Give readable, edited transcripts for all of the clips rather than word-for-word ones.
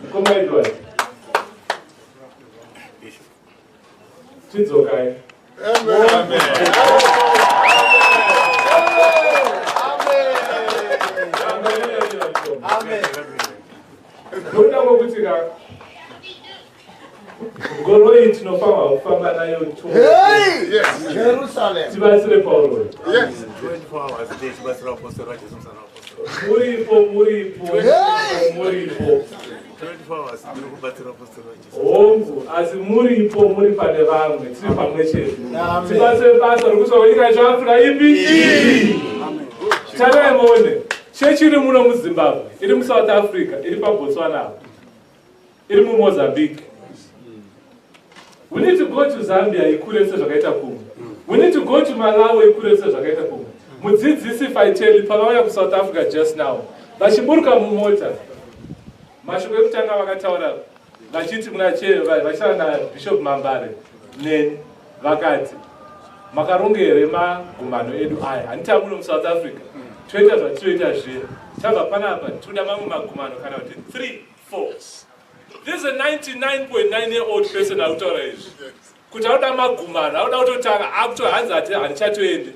Mukoma Edward. Chidzokai. Amen. Amen. Nokuda kwokuti ka ngoro iyi tinofanirwa kufamba nayo tibatsire Pauro. Muripo, muripo, muripo. Hongu, asi muripo, muri pane vamwe, tiri pamwe chete. Tibatsire basa rokuti nyika yeAfrica ipi? Tarai muone. Chechi iri muno muZimbabwe, iri muSouth Africa, iri paBotswana, iri muMozambique. We need to go to Zambia ikure sezvakaita kumwe. We need to go to Malawi ikure sezvakaita kumwe. Mudzidzisi Faiteli pavauya kuSouth Africa just now, vachiburuka mumota, mashoko ekutanga vakataura vachiti kuna vachitaura naBishop Mambare neni, vakati makaronga here magumano edu aya? Handiti amuno muSouth Africa toita zvatinoita zviya, tabva panapa toda mamwe magumano kana kuti 3 4. This is a 99.9 year old person ari kutaura izvi kuti auda magumano, auda kutotanga akutohanzi ati handichatoendi.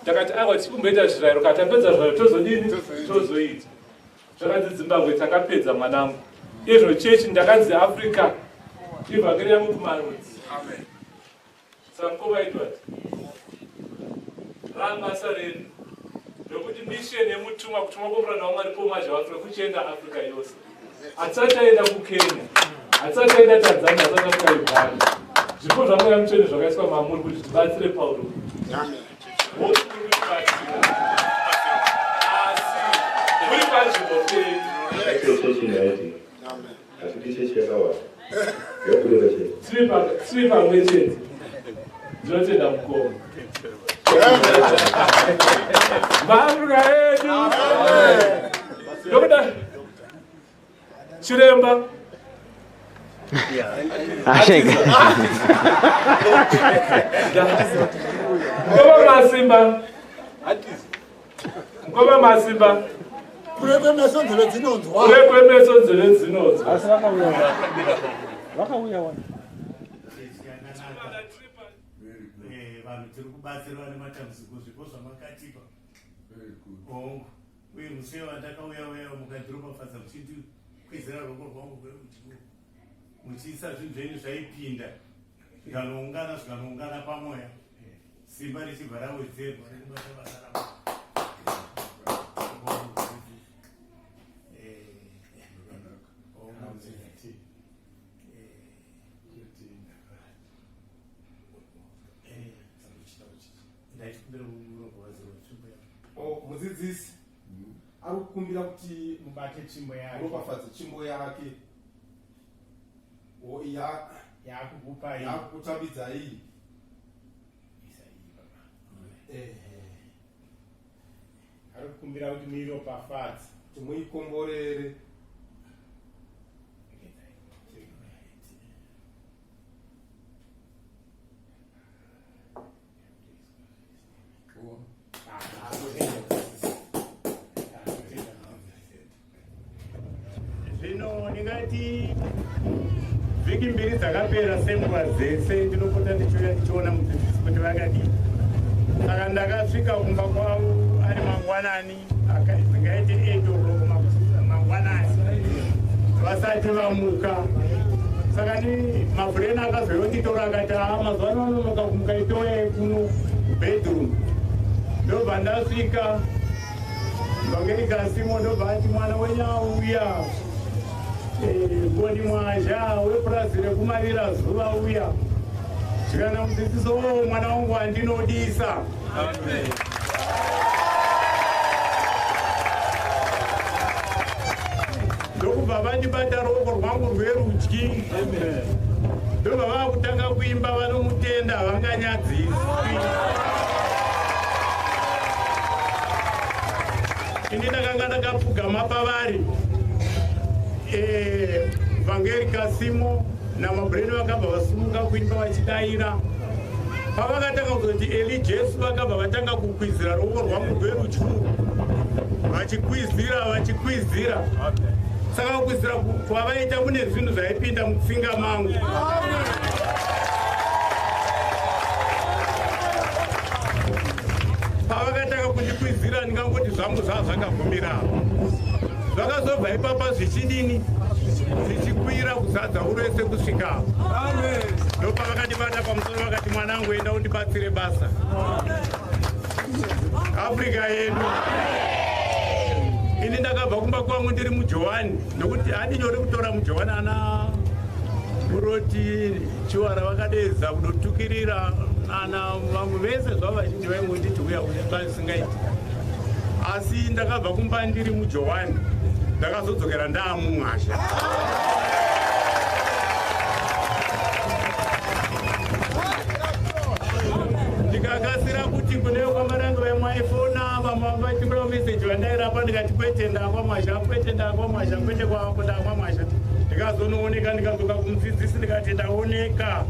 Ndakati aiwa, tichikumboita zvirayiro, kana tapedza zvirayiro tozodini? Tozoita. Zvakanzi Zimbabwe takapedza mwanangu, izvo chechi ndakanzi Africa ivhangeri yangu kumarudzi. Saka mukoma Edward, rabasa redu nokuti mission yemutumwa, kutumwa kwomuranda waMwari pomazha waAfrica kuchienda Africa yose. Hatisati taenda kuKenya, hatisati taenda Tanzania, hatisati tasvika Uganda. Zvipo zvaMweya Mutsvene zvakaiswa mamuri kuti tibatsire Pauro. Asi muri panzvimbo penyu. Hatidi chechi yakawanda. Yakureva chete. Tiri pamwe chete. Ndinotenda mukoma. MaAfrica edu. Ndokuda chiremba. Asheka. Mukoma Masimba. Mukoma Masimba. Kure kwemeso nzeve dzinonzwa. Kure kwemeso nzeve dzinonzwa. Asi vakauya. Vakauya wani. Vanhu tiri kubatsirwa nematambudziko, zvipo zvamakatipa. Hongu, uye musi wandakauya uya mukandiropafadza muchindikwizira ruoko rwangu rwerudyi muchiisa zvinhu zvenyu zvaipinda zvikanoungana, zvikanoungana pamweya, simba richibva rawedzerwa rekubata basa ravo. Hongu, mudzidzisi. Ndaikumbira uropafadzirwa tsvimbo yangu. Oh, mudzidzisi ari kukumbira kuti mubate tsvimbo yake, uropafadze tsvimbo yake o ya yaakukupai, yakukutambidzai. Isa iyi, baba. Ehe. Ari kukumbira kuti muiropafadze, kuti muikomborere. Zvino ndingati vhiki 2 dzakapera, senguva dzese ndinopota ndichiuya ndichiona mudzidzisi kuti vakadii. Saka ndakasvika kumba kwavo ari mangwanani, dzingaite 8 o'clock mangwanani, vasati vamuka. Saka ni mabhureni akazoyonditora akati, "Aa, mazuva ano vanonoka kumuka, itoyai kuno bedroom." Ndobva ndasvika, vhangeri kasimo, ndobva ati, "Mwana wenyu auya, Ngoni Mwazha wepurazi rekumarira zuva uya." Zvikana mudzidzisi, "O, mwana wangu andinodisa." Ndokubva vandibata ruoko rwangu rwerudyi, ndobva vaakutanga kuimba, "Vanomutenda havanganyadziswi." Ini ndakanga ndakapfugama pavari. Vhangeri kasimo namabreni vakabva vasumuka kuimba vachidaira. Pavakatanga kuzoti "Eli Jesu", vakabva vatanga kukwizira ruoko rwangu rwerudyi, vachikwizira, vachikwizira. Saka kukwizira kwavaita kune zvinhu zvaipinda mutsinga mangu. Pavakatanga kundikwizira ndingangoti zvangu zvaa zvakagumira. Zvakazobva ipapa zvichidini? Zvichikwira kuzadza urese kusvika. Ndopavakandibata pamusoro vakati mwanangu enda undibatsire basa. Afrika yedu. Ini ndakabva kumba kwangu ndiri muJowani nokuti hadi nyore kutora muJowani ana Muroti Chiwara vakadeedza kudotukirira ana vamwe vese zvavo vazhinji vaingonditi uya uya zvazisingaiti. Asi ndakabva kumba ndiri muJowani ndakazodzokera ndaamumwasha. Ndikakasira kuti kune kwamarange vemwaifona vamwe vaitumira meseji vandairapa ndikati kwete ndakwamwasha kwete ndakwamwasha kwete kwako ndakwamwasha. Ndikazonooneka ndikadzoka kumudzidzisi ndikati ndaoneka.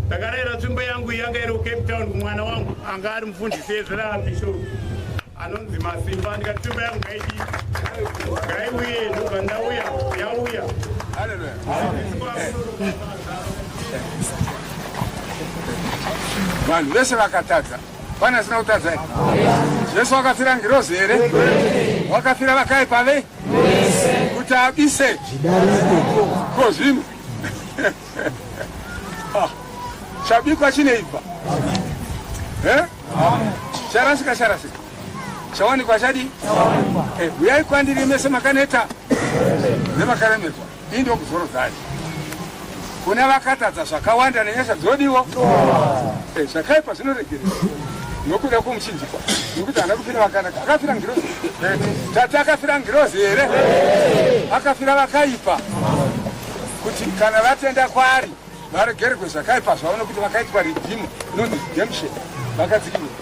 Ndakarayira tsvimbo yangu yanga iri kuCape Town kumwana wangu anga ari mufundisi Ezra Bishop anonzi Masimba ndikati tsvimbo yangu ngaidii ngaiuye ndobva ndauya yauya. Vanhu vese vakatadza. Pane asina kutadza here? Jesu wakafira ngirozi here? Wakafira vakaipa ve? Kuti abise ko zvino chabikwa chineibva charasika charasika chawanikwa chadii? Uyai kwandiri mese makaneta nemakaremerwa, ini ndokuzorodzai. Kuna vakatadza zvakawanda nenyasha dzodiwo zvakaipa zvinoregererwa nokuda kwomuchinjikwa, nokuti haana kufira vakanaka, akafira ngirozi. Tati akafira ngirozi here? Akafira vakaipa, kuti kana vatenda kwaari varegererwe zvakaipa zvavo, nokuti vakaitwa redeem, inonzi redemption, vakadzikinurwa.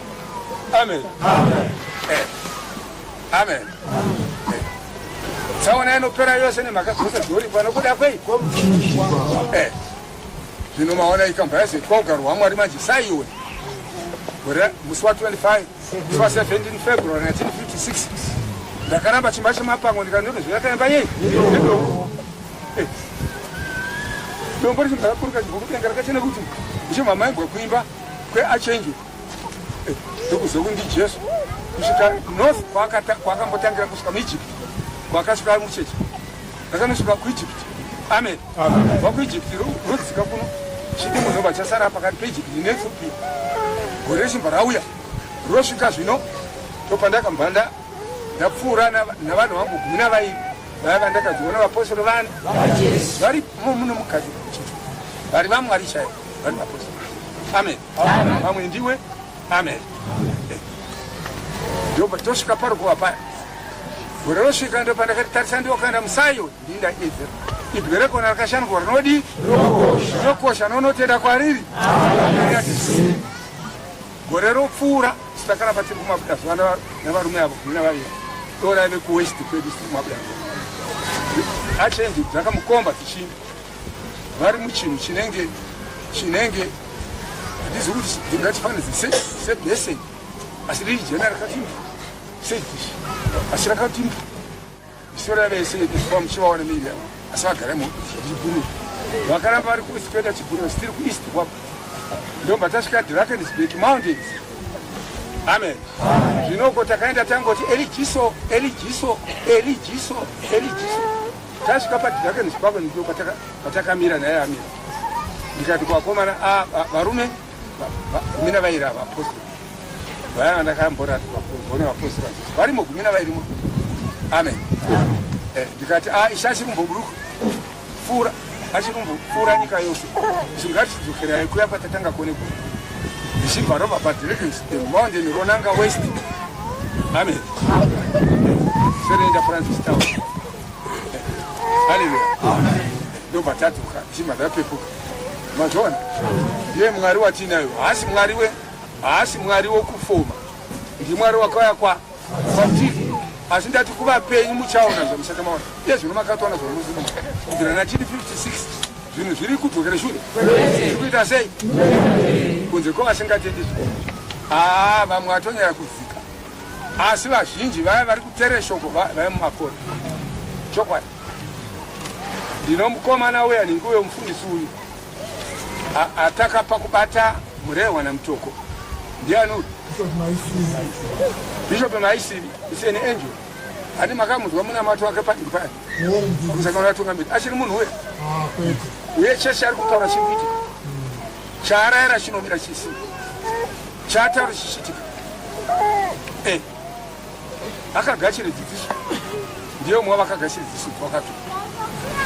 Amen. Amen. Tsaona inopera yose nemhaka dzose dzoripwa nokuda kwei? Zvino maona ikamba yazoitwa ugaro hwaMwari manje saiwe. Gore musi wa 25, musi wa 17 February 1956 ndakaramba chimba chemapango ndikanonozvivaka imba yei? Yedombo. Dombo richibva raburuka chibva kudenga rakachena kuti ndichibva maimbwa kuimba kweachenje. Ndokuziva kuti ndiJesu kusvika north kwaakambotangira kusvika muEgypt kwaakasvika ari mucheche rakanosvika kuEgypt. Amen. Kubva kuEgypt rodzika kuno chidimbu ndobva chasara pakati peEgypt neEthiopia. Gore rechibva rauya rosvika zvino ndopandakambva ndapfuura navanhu vangu 12 vaya vandakadziona vapostori vani vari muno mukati vari vaMwari chaivo vari vapostori. Amen. Vamwe ndiwe. Amen. Ndobva tosvika parukova paya. Gore rosvika ndopandakati ndiokaenda musayo ndindaedzera. Ibwe rekona rakashandurwa rinodi rinokosha nonotenda kwariri. Gore ropfuura takaramba tiri kumabuda zuva navarume avo 12 toraive kuwest kwedu tiri kumabuda. Achenji dzakamukomba dzichiinda vari muchinhu chinenge handizivi kuti ndingachifanidze sebheseni asi riri jena rakatimba sedhishi asi rakatimba misoro yavese muchivaona miviri yavo asi vagara muchibhuru vakaramba vari kueast kuenda chibhuru asi tiri kueast kwako ndobva tasvika Drakensberg Mountains. Amen. Zvinoko takaenda tangoti Elijiso Elijiso Elijiso Elijiso tasvika paDrakensberg ndipo patakamira naye amira. Ndikati kuvakomana varume 12 ava apostle vaya vandakamboratidzwa kuona vapostori vaJesu varimo 12. Amen. Ndikati ishe achiri kumboburuka pfuura achiri kumbopfuura nyika yose izvo ngatichidzokerai kuya kwatatanga kuonekwa ndichibva robva paDrakensberg Mountain ronanga west. Amen. Serenda Francis Town. Haleluya. Ndobva tadzoka ndichibva ndapepuka. Mazviona? Ndiye Mwari watinayo. Haasi Mwari we haasi Mwari wokufoma. NdiMwari wakauya kwatiri. Asi ndati kuvapenyu muchaona zvamusati maona. Iye zvino makatoona zvamuziva. Kubvira 1956 zvinhu zviri kudzokera shure. Zviri kuita sei? Kunze kwavasingatendi zvikoro. Vamwe vatonyanya kudzika. Asi vazhinji vaya vari kuteerera shoko vaya mumakore. Chokwadi. Ndinomukomana uya nhingi uyo mufundisi uyu atakapa kubata Murehwa naMutoko. Ndiani uyu? Bishop Maisivi is an angel. Ani makamunzwa munamato wake padiki paya. Musangano vatungamiri. Achiri munhu uya. Uye chechi ari kutaura chiri kuitika. Chaarayira chinomira chisi. Chaataura chichiitika. Eh. Akagashira dzidziso. Ndiye umwe vakagashira dzidziso wakati.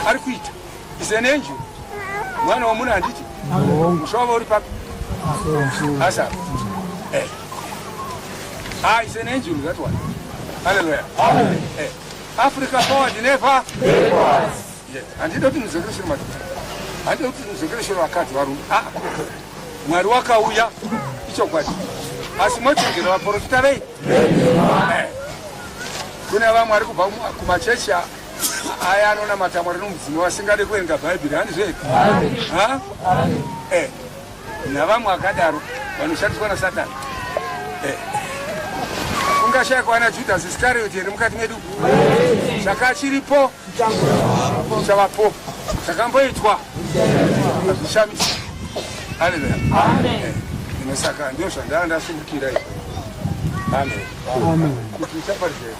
Ari kuita. Is an angel. Mwana womunhu handiti? Musha wavo uri papi? Asa. Eh. Ah, is an angel that one. Hallelujah. Amen. Eh. Africa forward never. Backwards. Yes. Handidi kuti mudzokere shure madhodha. Handidi kuti mudzokere shure vakadzi varume. Ah. Mwari wakauya ichokwadi. Asi mochengera vaprofita vei? Eh. Kune vamwe vari kubva kumachechi aya anonamata Mwari nomudzimu vasingade kuverenga Bhaibheri handizvo here? Ha? Eh. Navamwe akadaro vanoshandiswa naSatani. Eh. Kungashaya ana Judas Iscariot here mukati medu? Saka chiripo chavapo chakamboitwa hazvishamisi. Haleluya. Amen. Eh, saka ndio zvandava ndasumukira izvi. Amen. Amen. Kuti uchaparidza here?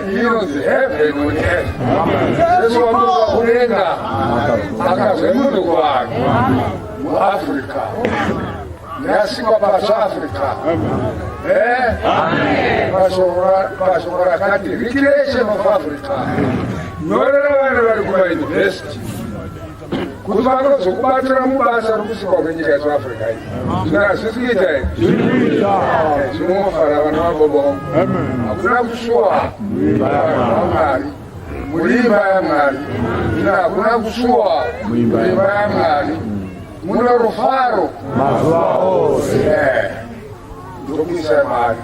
Inonzi heaven on earth. Jesu wamuka kudenga akazve munhu kuvanhu muAfrica. Yasikwa patsva Africa. Pashoko rakati recreation of Africa. Nyorera vana vari kumayunivhesiti kuti vanozokubatsira mubasa rokusikwa kwenyika yesu Africa iyi. Zvino hazvisi kuita here? Zvinofara vana vababa vangu. Hakuna kusuwa vaMwari muimba yaMwari. Zvino hakuna kusuwa muimba yaMwari. Mune rufaro mazuva ose. Ndokuisa Mwari.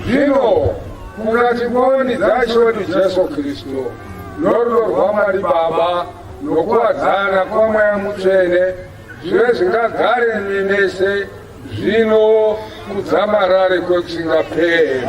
Zvino kungati ngoni dzaShe wedu Jesu Kristu norudo rwaMwari Baba nokuwadzana kwaMweya Mutsvene zvive zvingagare nemi mese zvino kudzamarare kwekusingaperi.